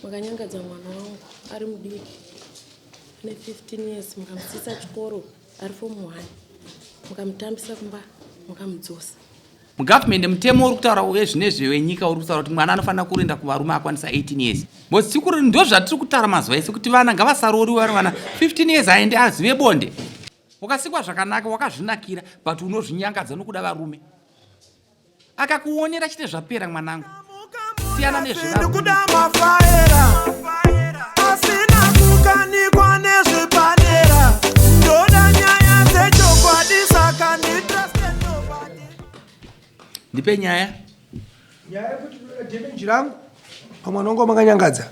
Makanyangadza mwana wangu ari mudiki ane 15 years, mukamusiisa chikoro ari form 1, mukamutambisa kumba mukamudzosa. Mugovernment mutemo uri kutaura wezvinezvi wenyika uri kutaura kuti mwana anofanira kuenda kuvarume akwanisa 18 years. Because tikuri ndo zvatiri kutaura mazuva ese kuti vana ngavasarooriwe vari vana 15 years aende azive bonde. Wakasikwa zvakanaka wakazvinakira but unozvinyangadza nokuda varume. Akakuonera chete zvapera mwanangu. Siyana nezvevarume. Asina kukanikwa nezvepadera ndoda nyaya dzechokwadi saka nditrust nobody. Ndipe nyaya. Nyaya yekuti ndoda damage rangu pamwana wangu wamakanyangadza.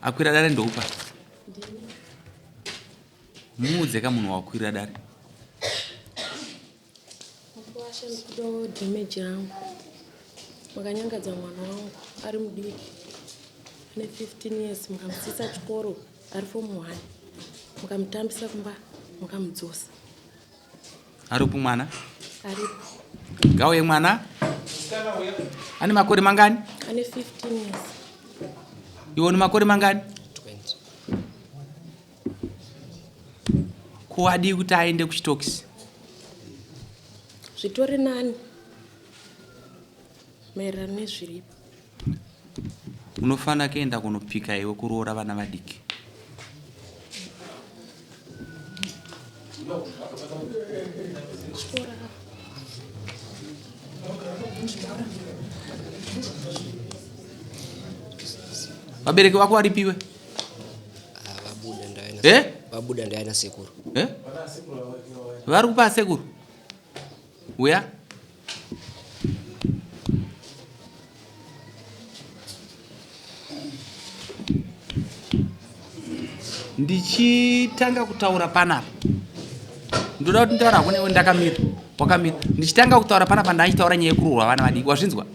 Akwira dare ndoupa. Muudze ka munhu wakwira dare. Mukuwasha ndikudawo damage rangu. Makanyangadza mwana wangu ari mudiki ane 15 years, mukamusiisa chikoro ari form 1, mukamutambisa kumba mukamudzosa. Aripo mwana? Aripo. Ngauye mwana. Ane makore mangani? Ane 15 years. Iwe une makore mangani? 20. Ko adii kuti aende kuchitokisi? Zvitori nani maererano nezviripo. Unofanira kuenda kunopika iwe kuroora vana vadiki. Vabereki vako varipiwe? Eh? Vabuda ndaya sekuru. Eh? Vari kupa sekuru? Uya. Ndichitanga kutaura panapa. Ndoda kuti nditaura hako newe ndakamira. Wakamira. Ndichitanga kutaura panapa ndachitaura nyaya yekuroorwa vana vadiki. Wazvinzwa?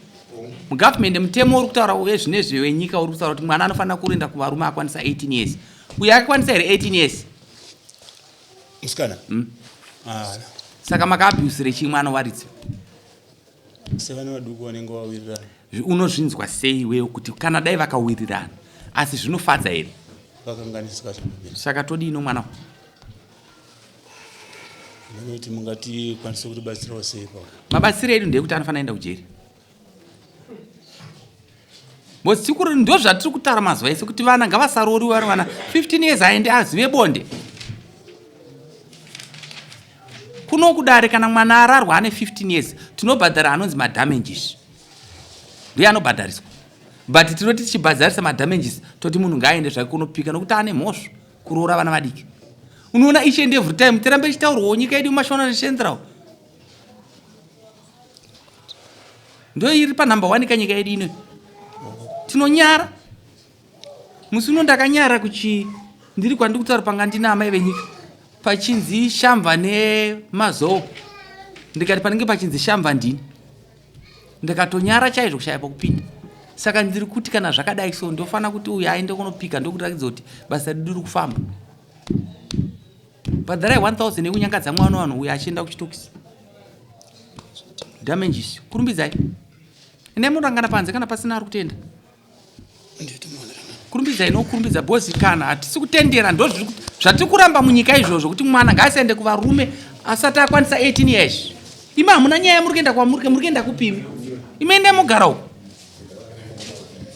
Mugovernment mutemo uri kutaura wezvinezvi wenyika uri kutaura kuti mwana anofanira kuenda kuvarume akwanisa 18 years. Uyo akakwanisa here 18 years? Musikana? Ah. Saka makaabusire chii mwana waridzi? Sevana vaduku vanenge vawirirana. Unozvinzwa sei iwewe kuti kana dai vakawirirana asi zvinofadza here? Vakanganisika. Saka todii nomwana? Munoti mungatikwanise kutibatsirawo sei pa? Mabatsiro edu ndeyekuti anofanira enda kujeri. Because tikuri ndo zvatiri kutaura mazuva ese kuti vana ngavasarooriwe vari vana 15 years aende azive bonde. Kuno kudare kana mwana ararwa ane 15 years tinobhadhara anonzi madamages. Ndiye anobhadhariswa. But tinoti tichibhadharisa madamages toti munhu ngaaende zvake kunopika nokuti ane mhosva kuroora vana vadiki. Unoona each and every time tirambe tichitaurwawo nyika yedu mashona necentral. Ndo iri panumber 1 kanyika yedu ino. Tinonyara. Musi uno ndakanyara kuchi ndiri kwandiri kutaura panga ndina amai venyika pachinzi shamva nemazoo ndikati panenge pachinzi shamva ndini ndikatonyara chaizvo kushaya pokupinda saka ndiri kuti kana zvakadai so ndofanira kuti uyu aende kunopika ndokuratidza kuti basa redu riri kufamba bhadharai 1000 yekunyangadza mwana wanhu uyu achienda kuchitokisi damages kurumbidzai endai munorangana panze kana pasina ari kutenda kurumbidzai nokurumbidza bhozi kana hatisi kutendera ndo zvatiri kuramba munyika izvozvo kuti mwana ngaasaende kuvarume asati akwanisa 18 years imi hamuna nyaya muri kuenda kwamuri muri kuenda kupimi imi endai mogara uko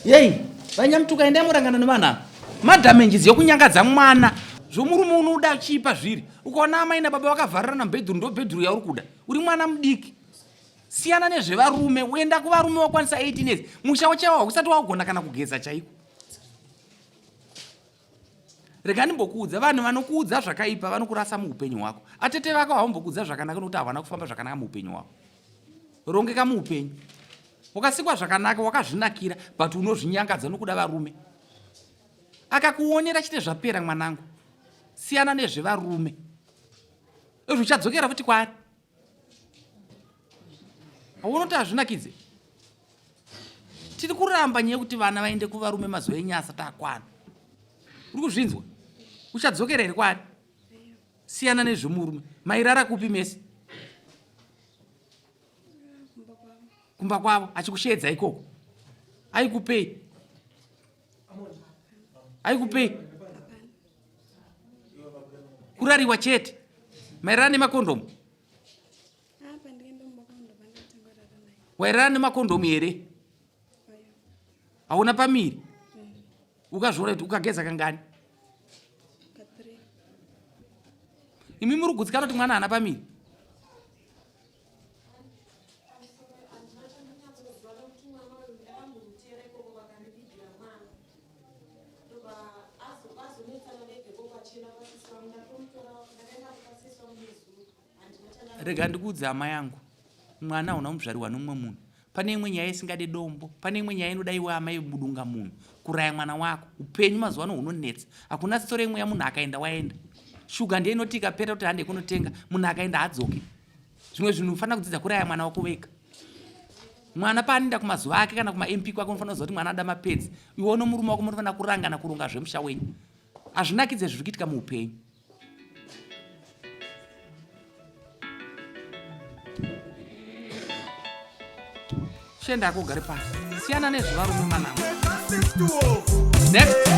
yei vanyamutuka endai morangana nevanhu ava madhamenjizi yokunyangadza mwana zvomurume unoda chipa zviri ukaona amai nababa vakavharirana mubhedhuru ndo bhedhuru yauri kuda uri mwana mudiki Siyana nezvevarume uenda kuvarume wakwanisa 18 years musha wachaiwa hausati wagona kana kugeza chaiko. Rega ndimbokuudza vanhu vanokuudza zvakaipa vanokurasa muupenyu hwako. Atete vako havambokuudza zvakanaka nokuti havana kufamba zvakanaka muupenyu hwako. Rongeka muupenyu. Wakasikwa zvakanaka wakazvinakira but unozvinyangadza nokuda varume. Akakuonera chete zvapera mwanangu. Siyana nezvevarume. Izvi uchadzokera futi kwaari. Unoti hazvinakidze? Tiri kuramba nyaya yekuti vana vaende kuvarume mazuva enyu asati akwana. Uri kuzvinzwa? Uchadzokera here kwaari? Siyana nezvemurume. Mairara kupi mese? Kumba kwavo achikusheedza ikoko. Aikupei? Aikupei? Kurariwa chete. Mairara nemakondomu? Wairara nemakondomu here? Hauna pamiri? Ukazviona kuti ukageza kangani? Imi muri kugutsikana kuti mwana haana pamiri? Rega ndikuudze hama yangu, mwana hauna kumuzvariwa nomumwe munhu. Pane imwe nyaya isingade dombo, pane imwe nyaya inoda iwe amai budunga munhu kuraya mwana wako. Upenyu mazuva ano hunonetsa, hakuna sitoro imwe yamunhu akaenda waenda. Shuga ndiye inoti ikapera kuti hande kunotenga, munhu akaenda haadzoke. Zvimwe zvinhu unofanira kudzidza kuraya mwana wako wega. Mwana paanoenda kumazuva ake kana kumaMP kwake unofanira kuziva kuti mwana anoda mapedzi. Iwe nomurume wako munofanira kurangana kuronga zvemusha wenyu. Hazvinakidze zviri kuitika muupenyu. Chienda hako ugare pasi. Siyana nezvevarume mwanangu. Next.